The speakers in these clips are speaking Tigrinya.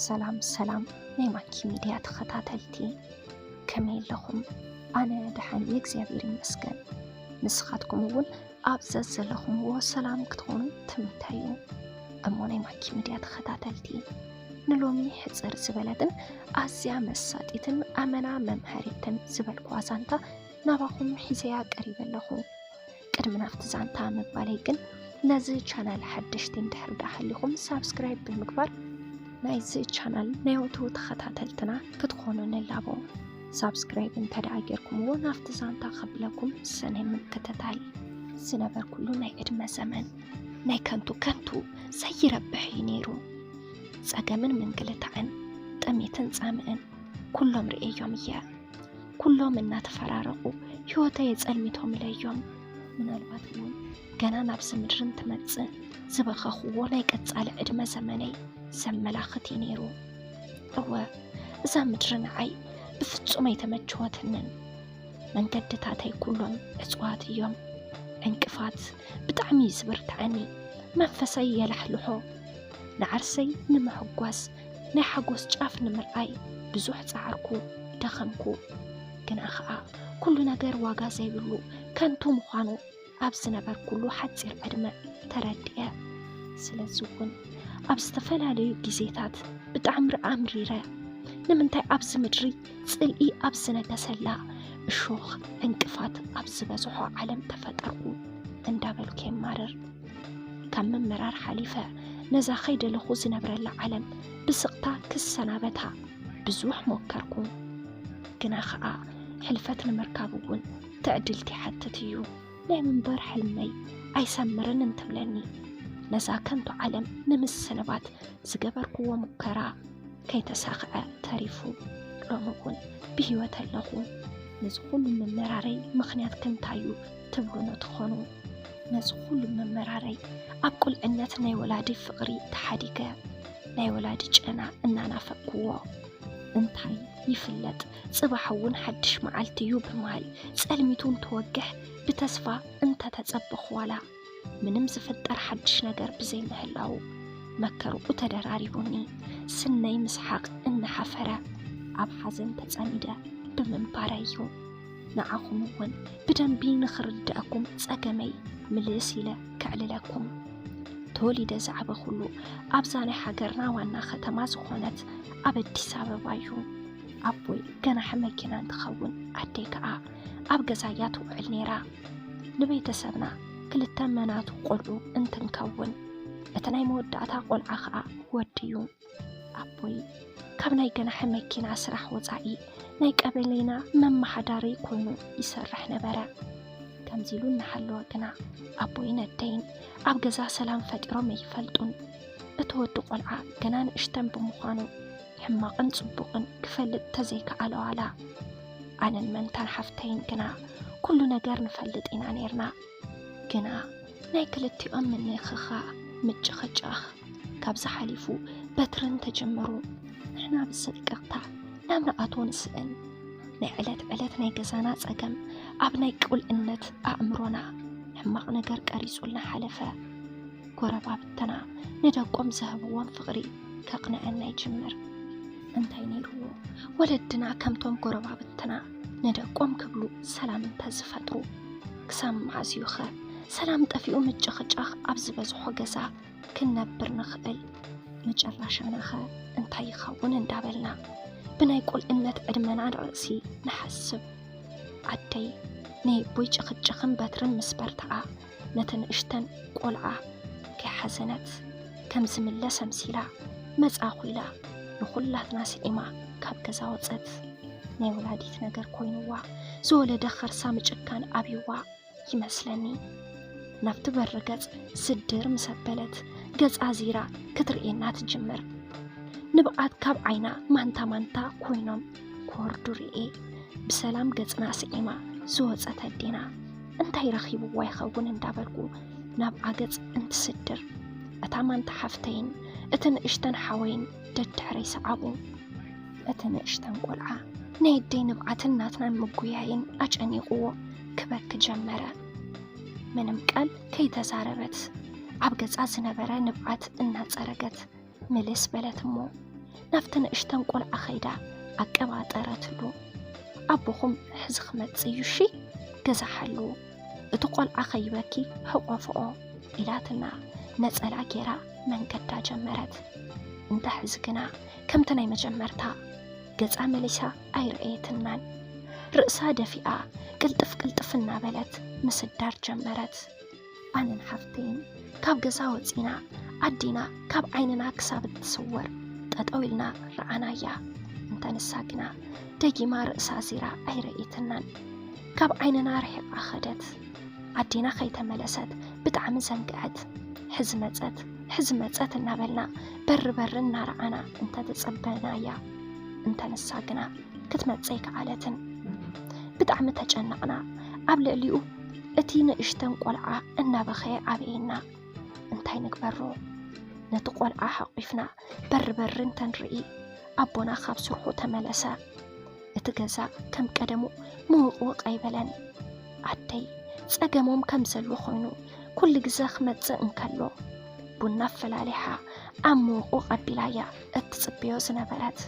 ሰላም ሰላም ናይ ማኪ ሚድያ ተኸታተልቲ፣ ከመይ ኣለኹም? ኣነ ደሓን እየ እግዚኣብሔር ይመስገን። ንስኻትኩም እውን ኣብ ዘዘለኹምዎ ሰላም ክትኾኑ ትምንተዩ። እሞ ናይ ማኪ ሚድያ ተኸታተልቲ፣ ንሎሚ ሕፅር ዝበለትን ኣዝያ መሳጢትን ኣመና መምሃሪትን ዝበልኩዋ ዛንታ ናባኹም ሒዘያ ቀሪበ ኣለኹ። ቅድሚ ናብቲ ዛንታ ምባለይ ግን፣ ነዚ ቻናል ሓደሽቲ እንድሕር ደኣ ሃሊኹም ሳብስክራይብ ብምግባር ናይዚ ቻናል ናይ ወትሩ ተኸታተልትና ክትኾኑ ንላቦ። ሳብስክራይብ እንተ ደኣ ጌርኩምዎ ናብቲ ዛንታ ከብለኩም ሰናይ ምክትታል። ዝነበርኩሉ ናይ ዕድመ ዘመን ናይ ከንቱ ከንቱ ዘይረብሕ እዩ ነይሩ። ጸገምን ምንግልታዕን፣ ጥሜትን ጻምእን ኩሎም ርእየዮም እየ። ኩሎም እናተፈራረቑ ህይወተይ የጸልሚቶም ኢለዮም። ምናልባት እውን ገና ናብዚ ምድሪ እንትመጽእ ዝበኸኽዎ ናይ ቀጻሊ ዕድመ ዘመነይ ዘመላኽት እዩ ነይሩ። እወ፣ እዛ ምድሪ ንዓይ ብፍጹም ኣይተመቸወትንን። መንገድታተይ ኩሎም ዕጽዋት እዮም። ዕንቅፋት ብጣዕሚ እዩ ዝብርትዐኒ። መንፈሰይ የላሕልሖ። ንዓርሰይ ንምሕጓስ፣ ናይ ሓጎስ ጫፍ ንምርኣይ ብዙሕ ጸዓርኩ፣ ደኸምኩ። ግና ኸኣ ኩሉ ነገር ዋጋ ዘይብሉ ከንቱ ምዃኑ ኣብ ዝነበርኩሉ ሓጺር ዕድመ ተረዲኤ። ስለዚ እውን ኣብ ዝተፈላለዩ ግዜታት ብጣዕሚ ኣምሪረ። ንምንታይ ኣብዚ ምድሪ ጽልኢ ኣብ ዝነገሰላ፣ እሾኽ ዕንቅፋት ኣብ ዝበዝሖ ዓለም ተፈጠርኩ እንዳበልኩ የማርር። ካብ ምምራር ሓሊፈ፣ ነዛ ከይደለኹ ዝነብረላ ዓለም ብስቕታ ክሰናበታ ብዙሕ ሞከርኩ። ግና ኸኣ ሕልፈት ንምርካብ እውን ትዕድልቲ ይሓትት እዩ። ናይ ምንባር ሕልመይ ኣይሰምርን እንትብለኒ፣ ነዛ ከንቱ ዓለም ንምስንባት ዝገበርክዎ ሙከራ ከይተሳኽዐ ተሪፉ። ሎሚ እውን ብህይወት ኣለኹ። ነዚ ኩሉ ምምራረይ ምኽንያት ከ እንታይ እዩ ትብሉኒ ትኾኑ። ነዚ ኩሉ ምምራረይ ኣብ ቁልዕነት ናይ ወላዲ ፍቕሪ ተሓዲገ፣ ናይ ወላዲ ጨና እናናፈቅክዎ። እንታይ ይፍለጥ፣ ጽባሕ እውን ሓድሽ መዓልቲ እዩ ብምባል ጸልሚቱ እንትወግሕ ብተስፋ እንተተጸበኹ ዋላ ምንም ዝፍጠር ሓድሽ ነገር ብዘይምህላዉ መከርኡ ተደራሪቡኒ፣ ስነይ ምስሓቕ እናሓፈረ ኣብ ሓዘን ተጸሚደ ብምንባረይ እዩ። ንዓኹም እውን ብደንቢ ንኽርድኣኩም ጸገመይ ምልስ ኢለ ከዕልለኩም። ተወሊደ ዝዓበኹሉ ኣብዛ ናይ ሃገርና ዋና ከተማ ዝኾነት ኣብ ኣዲስ ኣበባ እዩ። ኣቦይ ገናሒ መኪና እንትኸውን፣ ኣደይ ከኣ ኣብ ገዛ እያ ትውዕል ነይራ። ንቤተሰብና ክልተ መናቱ ቆልዑ እንትንከውን፣ እቲ ናይ መወዳእታ ቆልዓ ከኣ ወዲ እዩ። ኣቦይ ካብ ናይ ገናሒ መኪና ስራሕ ወጻኢ ናይ ቀበሌና መመሓዳሪ ኮይኑ ይሰርሕ ነበረ። ከምዚ ኢሉ እናሃለወ ግና ኣቦይን ኣደይን ኣብ ገዛ ሰላም ፈጢሮም ኣይፈልጡን። እቲ ወዲ ቆልዓ ገና ንእሽተን ብምዃኑ ሕማቕን ጽቡቕን ክፈልጥ ተዘይከኣለ ዋላ ኣነን መንታን ሓፍተይን ግና ኩሉ ነገር ንፈልጥ ኢና ነይርና። ግና ናይ ክልቲኦም ምንኽኻእ ምጭኽጫኽ ካብዚ ሓሊፉ በትሪ እንተጀመሩ ንሕና ብስቅቕታ ናብ ንኣትዎ ንስእን። ናይ ዕለት ዕለት ናይ ገዛና ጸገም ኣብ ናይ ቁልዕነት ኣእምሮና ሕማቕ ነገር ቀሪጹልና ሓለፈ። ጎረባብትና ንደቆም ዝህብዎም ፍቕሪ ከቕንዐና ይጅምር። እንታይ ነይርዎ ወለድና ከምቶም ጎረባብትና ንደቆም ክብሉ ሰላም እንተዝፈጥሩ? ክሳብ መዓስ እዩ ኸ ሰላም ጠፊኡ ምጭኽጫኽ ኣብ ዝበዝሖ ገዛ ክንነብር ንኽእል? መጨረሻናኸ እንታይ ይኸውን እንዳበልና ብናይ ቁልዕነት ዕድመና ርእሲ ንሓስብ። ኣደይ ናይ ኣቦይ ጭኽጭኽን በትርን ምስ በርትዓ፣ ነቲ ንእሽተን ቆልዓ ከይሓዘነት ከም ዝምለስ ኣምሲላ መጻእኹ ኢላ ንኹላትና ስዒማ ካብ ገዛ ወጸት። ናይ ወላዲት ነገር ኮይንዋ ዝወለደ ኸርሳ ምጭካን ኣብይዋ ይመስለኒ። ናብቲ በሪ ገጽ ስድር ምስ ኣበለት፣ ገጻ ዚራ ክትርእየና ትጅምር። ንብዓት ካብ ዓይና ማንታ ማንታ ኮይኖም ክወርዱ ርእየ። ብሰላም ገጽና ስዒማ ዝወጸት ኣዴና እንታይ ረኺብዋ ይኸውን እንዳበልኩ ናብኣ ገጽ እንትስድር፣ እታ ማንታ ሓፍተይን እቲ ንእሽተን ሓወይን ደድሕረይ ሰዓቡ። እቲ ንእሽተን ቆልዓ ናይ ኣደይ ንብዓትን ናትናን ምጉያይን ኣጨኒቕዎ ክበኪ ጀመረ። ምንም ቃል ከይተዛረበት ኣብ ገጻ ዝነበረ ንብዓት እናጸረገት ምልስ በለት እሞ ናብቲ ንእሽተን ቆልዓ ኸይዳ ኣቀባጠረትሉ። ኣቦኹም ሕዚ ክመጽእ እዩ እሺ፣ ገዛ ሓልዉ። እቲ ቆልዓ ኸይበኪ ሕቆፍኦ፣ ኢላትና ነጸላ ጌራ መንገዳ ጀመረት። እንተ ሕዚ ግና ከምቲ ናይ መጀመርታ ገጻ መሊሳ ኣይረኣየትናን። ርእሳ ደፊኣ ቅልጥፍ ቅልጥፍ እናበለት ምስዳር ጀመረት። ኣነን ሓፍተይን ካብ ገዛ ወጺና፣ ኣዴና ካብ ዓይንና ክሳብ እትስወር ጠጠው ኢልና ረኣናያ። እንተ ንሳ ግና ደጊማ ርእሳ ኣዚራ ኣይረኣየትናን። ካብ ዓይንና ርሒቓ ኸደት። ኣዴና ከይተመለሰት ብጣዕሚ ዘንግዐት። ሕዚ መጸት፣ ሕዚ መጸት እናበልና በሪ በሪ እናረኣና እንተ ተጸበናያ፣ እንተ ንሳ ግና ክትመጽእ ኣይከኣለትን። ብጣዕሚ ተጨነቕና። ኣብ ልዕሊኡ እቲ ንእሽተን ቆልዓ እናበኸየ ኣበየና። እንታይ ንግበሮ? ነቲ ቆልዓ ሓቒፍና በሪ በሪ እንተ ንርኢ፣ ኣቦና ካብ ስርሑ ተመለሰ። እቲ ገዛ ከም ቀደሙ ምውቕውቕ ኣይበለን። ኣደይ ጸገሞም ከም ዘሎ ኮይኑ፣ ኩሉ ግዘ ክመጽእ እንከሎ፣ ቡና ኣፈላሊሓ ኣብ ምውቕውቕ ኣቢላያ እትጽበዮ ዝነበረት።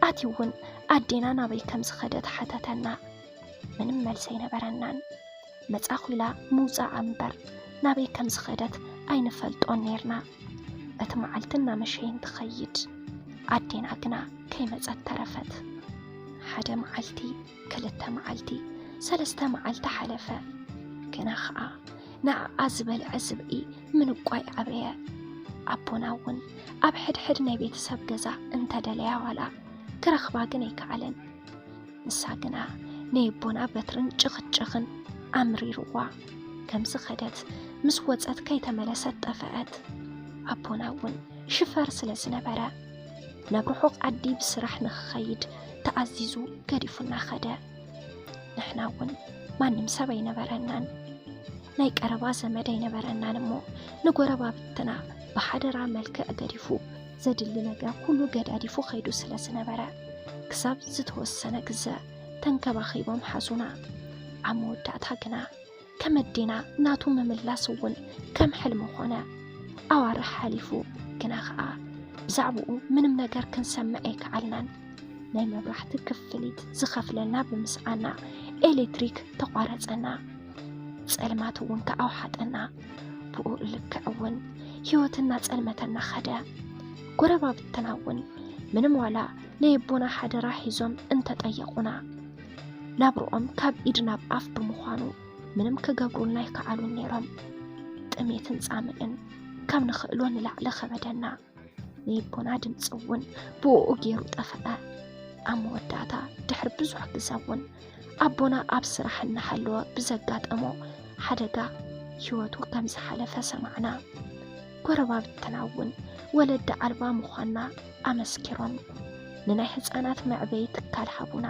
ኣቲ እውን ኣዴና ናበይ ከም ዝኸደት ሓተተና። ምንም መልሲ ኣይነበረናን። መጻኹ ኢላ ምውጻኣ እምበር ናበይ ከም ዝኸደት ኣይንፈልጦን ኔርና። እቲ መዓልቲ እናመሸየ እንትኸይድ ኣዴና ግና ከይመጸት ተረፈት። ሓደ መዓልቲ፣ ክልተ መዓልቲ፣ ሰለስተ መዓልቲ ሓለፈ። ግና ኸኣ ንዓኣ ዝበልዐ ዝብኢ ምንቋይ ኣበየ። ኣቦና እውን ኣብ ሕድሕድ ናይ ቤተሰብ ገዛ እንተደለያ ዋላ ክረኽባ ግን ኣይከኣለን። ንሳ ግና ናይ ኣቦና በትርን ጭቕጭቕን ኣምሪርዋ። ከም ዝኸደት ምስ ወጸት ከይተመለሰት ጠፈአት። ኣቦና እውን ሽፈር ስለ ዝነበረ ናብ ርሑቕ ዓዲ ብስራሕ ንኽኸይድ ተኣዚዙ ገዲፉና ኸደ። ንሕና እውን ማንም ሰብ ኣይነበረናን፣ ናይ ቀረባ ዘመድ ኣይነበረናን እሞ ንጎረባብትና ብሓደራ መልክዕ ገዲፉ ዘድሊ ነገር ኩሉ ገዳዲፉ ኸይዱ ስለ ዝነበረ ክሳብ ዝተወሰነ ግዘ ተንከባኺቦም ሓዙና። ኣብ መወዳእታ ግና ከም ኣዴና ናቱ ምምላስ እውን ከም ሕልሚ ኾነ። ኣዋርሕ ሓሊፉ ግና ኸኣ ብዛዕባኡ ምንም ነገር ክንሰምዕ ኣይከኣልናን። ናይ መብራህቲ ክፍሊት ዝኸፍለና ብምስኣና ኤሌክትሪክ ተቋረጸና። ጸልማት እውን ከኣ ኣውሓጠና። ብኡ ልክዕ እውን ህይወትና ጸልመተና ኸደ። ጎረባብትና እውን ምንም ዋላ ናይ ኣቦና ሓደራ ሒዞም እንተጠየቑና፣ ናብርኦም ካብ ኢድ ናብ ኣፍ ብምዃኑ ምንም ክገብሩልና ኣይከኣሉን ነይሮም። ጥሜትን ጻምእን ካብ ንኽእሎ ንላዕሊ ኸበደና። ናይ ኣቦና ድምፂ እውን ብኡ ገይሩ ጠፈኣ። ኣብ መወዳእታ ድሕሪ ብዙሕ ግዘ እውን ኣቦና ኣብ ስራሕ እናሃለወ ብዘጋጠሞ ሓደጋ ህይወቱ ከም ዝሓለፈ ሰማዕና። ጎረባብትና እውን ወለዲ ኣልባ ምዃንና ኣመስኪሮም ንናይ ህፃናት መዕበዪ ትካል ሃቡና።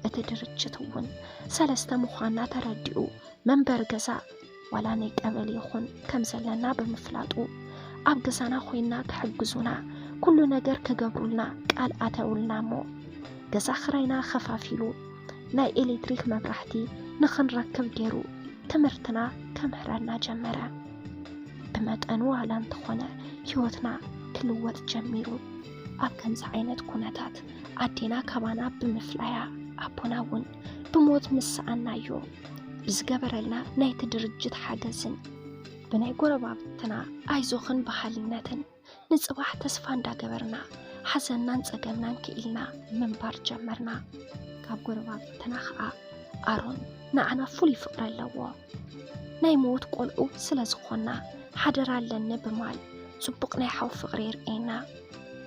እቲ ድርጅት እውን ሰለስተ ምዃንና ተረዲኡ መንበሪ ገዛ ዋላ ናይ ቀበሌ ይኹን ከም ዘለና ብምፍላጡ ኣብ ገዛና ኮይና ክሕግዙና ኩሉ ነገር ክገብሩልና ቃል ኣተውልና እሞ ገዛ ክራይና ኸፋፊሉ ናይ ኤሌክትሪክ መብራህቲ ንኽንረክብ ገይሩ ትምህርትና ከምህረና ጀመረ። ብመጠኑ ዋላ እንተኾነ ህይወትና ክልወጥ ጀሚሩ። ኣብ ከምዚ ዓይነት ኩነታት ኣዴና ካባና ብምፍላያ ኣቦና እውን ብሞት ምስ ሰኣናዮ ብዝገበረልና ናይቲ ድርጅት ሓገዝን ብናይ ጎረባብትና ኣይዞኽን በሃልነትን ንፅባሕ ተስፋ እንዳገበርና ሓዘንናን ፀገምናን ክኢልና ምንባር ጀመርና። ካብ ጎረባብትና ኸዓ ኣሮን ንዓና ፍሉይ ፍቕሪ ኣለዎ። ናይ ምዉት ቆልዑ ስለ ዝኾንና ሓደራ ኣለኒ ብማል ጽቡቕ ናይ ሓው ፍቕሪ የርእየና።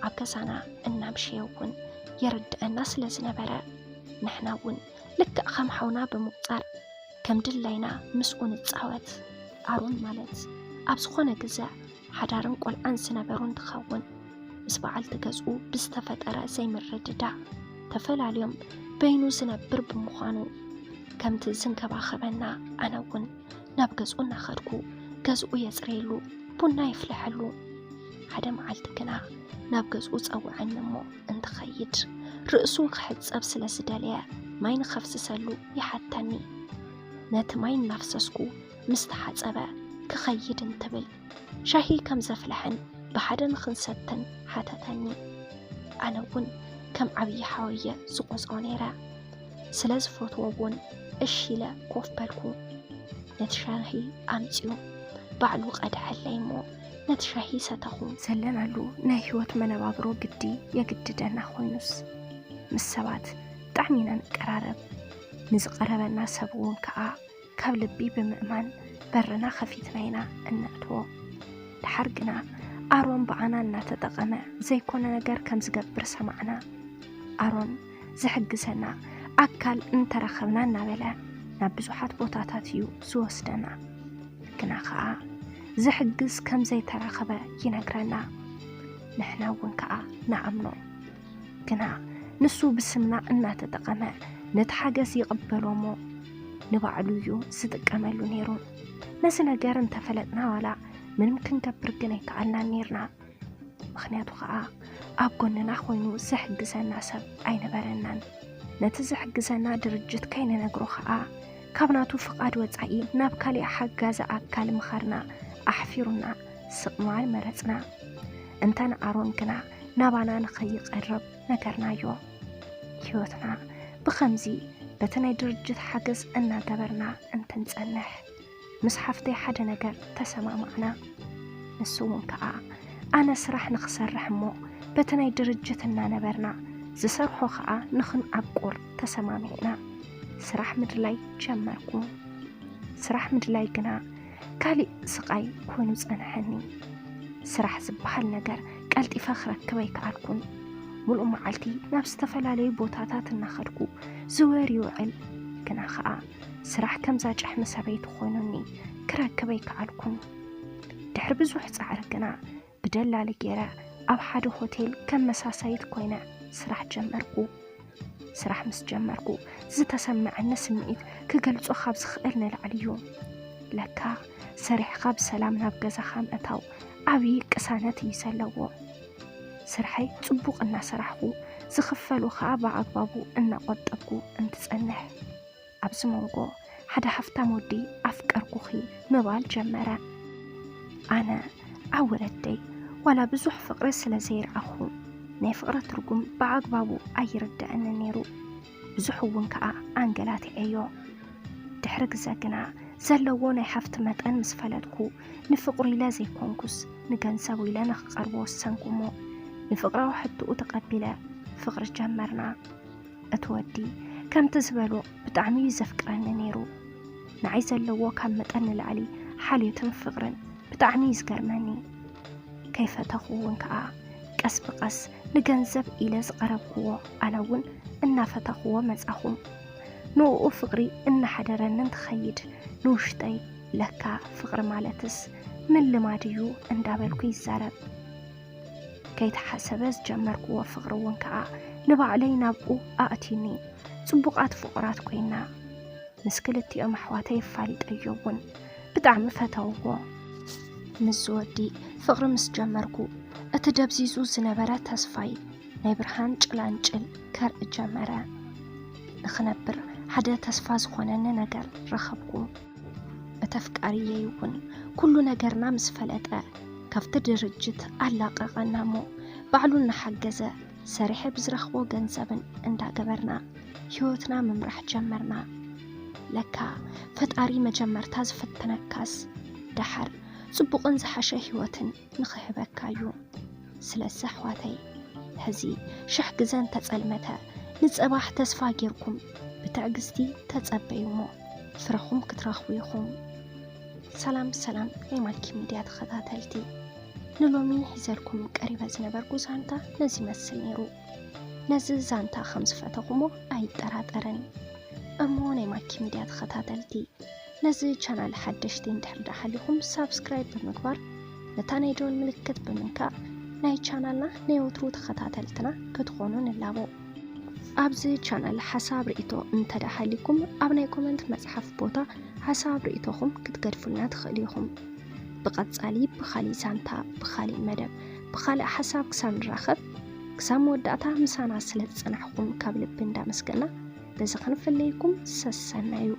ኣብ ገዛና እናምሸየ እውን የረድአና ስለ ዝነበረ ንሕና እውን ልክዕ ከም ሓውና ብምቑጻር ከም ድላይና ምስኡ ንጻወት። ኣሮን ማለት ኣብ ዝኾነ ግዘ ሓዳርን ቆልዓን ዝነበሮ እንትኸውን ምስ በዓልቲ ገዝኡ ብዝተፈጠረ ዘይምርድዳእ ተፈላልዮም በይኑ ዝነብር ብምዃኑ ከምቲ ዝንከባኸበና ኣነ እውን ናብ ገዝኡ እናኸድኩ ገዝኡ የፅርየሉ፣ ቡና የፍልሐሉ። ሓደ መዓልቲ ግና ናብ ገዝኡ ፀውዐኒ እሞ እንትኸይድ ርእሱ ክሕፀብ ስለ ዝደለየ ማይ ንኸፍስሰሉ ይሓተኒ። ነቲ ማይ እናፍሰስኩ ምስ ተሓፀበ ክኸይድ እንትብል ሻሂ ከም ዘፍልሐን ብሓደ ንኽንሰትን ሓተተኒ። ኣነ እውን ከም ዓብዪ ሓወየ ዝቆጽሮ ነይረ። ስለ ዝፈትዎ እውን እሺ ኢለ ኮፍ በልኩ። ነቲ ሻሂ ኣምጺኡ ባዕሉ ቀድሐለይ እሞ ነቲ ሻሂ ሰተኹ። ዘለናሉ ናይ ህይወት መነባብሮ ግዲ የግድደና ኮይኑስ፣ ምስ ሰባት ብጣዕሚ ኢና ንቀራረብ። ንዝቐረበና ሰብ እውን ከኣ ካብ ልቢ ብምእማን በርና ከፊትና ኢና እነእትዎ። ደሓር ግና ኣሮን ብኣና እናተጠቐመ ዘይኮነ ነገር ከም ዝገብር ሰማዕና። ኣሮን ዝሕግዘና ኣካል እንተረኸብና እናበለ ናብ ብዙሓት ቦታታት እዩ ዝወስደና። ግና ኸኣ ዝሕግዝ ከም ዘይተረኸበ ይነግረና። ንሕና እውን ከኣ ንኣምኖ። ግና ንሱ ብስምና እናተጠቐመ ነቲ ሓገዝ ይቕበሎ እሞ ንባዕሉ እዩ ዝጥቀመሉ ነይሩ። ነዚ ነገር እንተፈለጥና ዋላ ምንም ክንገብር ግን ኣይከኣልናን ነይርና። ምኽንያቱ ኸኣ ኣብ ጎንና ኮይኑ ዝሕግዘና ሰብ ኣይነበረናን። ነቲ ዝሕግዘና ድርጅት ከይንነግሮ ኸኣ ካብ ናቱ ፍቓድ ወጻኢ ናብ ካሊእ ሓጋዚ ኣካል ምኻድና ኣሕፊሩና ስቕ ምባል መረጽና። እንተ ንኣሮን ግና ናባና ንኸይቐርብ ነገርናዮ። ህይወትና ብኸምዚ በቲ ናይ ድርጅት ሓገዝ እናገበርና እንትንጸንሕ፣ ምስ ሓፍተይ ሓደ ነገር ተሰማማዕና። ንሱ እውን ከኣ ኣነ ስራሕ ንኽሰርሕ እሞ በቲ ናይ ድርጅት እናነበርና ዝሰርሖ ከኣ ንኽንዓቁር ተሰማሚዕና። ስራሕ ምድላይ ጀመርኩ። ስራሕ ምድላይ ግና ካሊእ ስቓይ ኮይኑ ጸንሐኒ። ስራሕ ዝበሃል ነገር ቀልጢፈ ክረክብ ኣይከኣልኩን። ሙሉእ መዓልቲ ናብ ዝተፈላለዩ ቦታታት እናኸድኩ ዝወር ይውዕል። ግና ኸኣ ስራሕ ከምዛ ጭሕሚ ሰበይቲ ኮይኑኒ ክረክብ ኣይከኣልኩን። ድሕሪ ብዙሕ ጻዕሪ ግና ብደላሊ ገይረ ኣብ ሓደ ሆቴል ከም መሳሳይት ኮይነ ስራሕ ጀመርኩ። ስራሕ ምስ ጀመርኩ ዝተሰመዐኒ ስምዒት ክገልጾ ካብ ዝኽእል ንላዕሊ እዩ። ለካ ሰሪሕኻ ብሰላም ናብ ገዛኻ ምእታው ዓብዪ ቅሳነት እዩ ዘለዎ። ስርሐይ ጽቡቕ እናሰራሕኹ ዝኽፈሉ ኸኣ ብኣግባቡ እናቖጠብኩ እንትጸንሕ፣ ኣብዚ መንጎ ሓደ ሃፍታም ወዲ ኣፍቀርኩኺ ምባል ጀመረ። ኣነ ዓው ወለደይ ዋላ ብዙሕ ፍቕሪ ስለ ዘይረኣኹ ናይ ፍቕሪ ትርጉም ብኣግባቡ ኣይርደኣንን ነይሩ። ብዙሕ እውን ከኣ ኣንገላቲዐዮ። ድሕሪ ግዘ ግና ዘለዎ ናይ ሃፍቲ መጠን ምስ ፈለጥኩ ንፍቕሩ ኢለ ዘይኮንኩስ ንገንዘቡ ኢለ ንኽቐርቦ ወሰንኩ እሞ ንፍቕራዊ ሕቶኡ ተቐቢለ ፍቕሪ ጀመርና። እቲ ወዲ ከምቲ ዝበሎ ብጣዕሚ እዩ ዘፍቅረኒ ነይሩ። ንዓይ ዘለዎ ካብ መጠን ንላዕሊ ሓልዮትን ፍቕርን ብጣዕሚ እዩ ዝገርመኒ። ከይፈተኹ እውን ከኣ ቀስ ብቐስ ንገንዘብ ኢለ ዝቐረብክዎ ኣነ እውን እናፈተኽዎ መጻኹ። ንእኡ ፍቕሪ እናሓደረኒ እንትኸይድ ንውሽጠይ ለካ ፍቕሪ ማለትስ ምልማድ እዩ እንዳበልኩ ይዛረብ። ከይተሓሰበ ዝጀመርክዎ ፍቕሪ እውን ከኣ ንባዕለይ ናብኡ ኣእትዩኒ። ጽቡቓት ፍቑራት ኮይና ምስ ክልቲኦም ኣሕዋተይ ኣፋሊጠዮ እውን ብጣዕሚ ፈተውዎ። ምስ ዝወዲ ፍቕሪ ምስ ጀመርኩ እቲ ደብዚዙ ዝነበረ ተስፋይ ናይ ብርሃን ጭላንጭል ከርኢ ጀመረ። ንኽነብር ሓደ ተስፋ ዝኾነኒ ነገር ረኸብኩ። እቲ ኣፍቃሪየይ እውን ኩሉ ነገርና ምስ ፈለጠ ካብቲ ድርጅት ኣላቐቐና እሞ ባዕሉ እናሓገዘ ሰሪሐ ብዝረኽቦ ገንዘብን እንዳገበርና ህይወትና ምምራሕ ጀመርና። ለካ ፈጣሪ መጀመርታ ዝፍትነካስ ደሓር ጽቡቕን ዝሓሸ ህይወትን ንኽህበካ እዩ። ስለዚ ኣሕዋተይ ሕዚ ሽሕ ግዘ እንተጸልመተ ንጽባሕ ተስፋ ጌርኩም ብትዕግስቲ ተጸበዩ እሞ ፍረኹም ክትረኽቡ ኢኹም። ሰላም ሰላም ናይ ማልኪ ሚድያ ተኸታተልቲ፣ ንሎሚ ሒዘልኩም ቀሪበ ዝነበርኩ ዛንታ ነዚ ይመስል ነይሩ። ነዚ ዛንታ ከም ዝፈተኹሞ ኣይጠራጠርን። እሞ ናይ ማልኪ ሚድያ ተኸታተልቲ ነዚ ቻናል ሓደሽቲ እንድሕር ደኣ ሃሊኹም ሳብስክራይብ ብምግባር ነታ ናይ ደወል ምልክት ብምንካእ ናይ ቻናልና ናይ ወትሩ ተኸታተልትና ክትኾኑ ንላቦ። ኣብዚ ቻናል ሓሳብ ርእይቶ እንተደኣ ሃሊኩም ኣብ ናይ ኮመንት መጽሓፍ ቦታ ሓሳብ ርእይቶኹም ክትገድፉልና ትኽእሉ ኢኹም። ብቐጻሊ ብኻሊእ ዛንታ፣ ብኻሊእ መደብ፣ ብኻልእ ሓሳብ ክሳብ ንራኸብ ክሳብ መወዳእታ ምሳና ስለ ዝጸናሕኩም ካብ ልቢ እንዳመስገና በዚ ክንፍለየኩም ሰሰናዩ።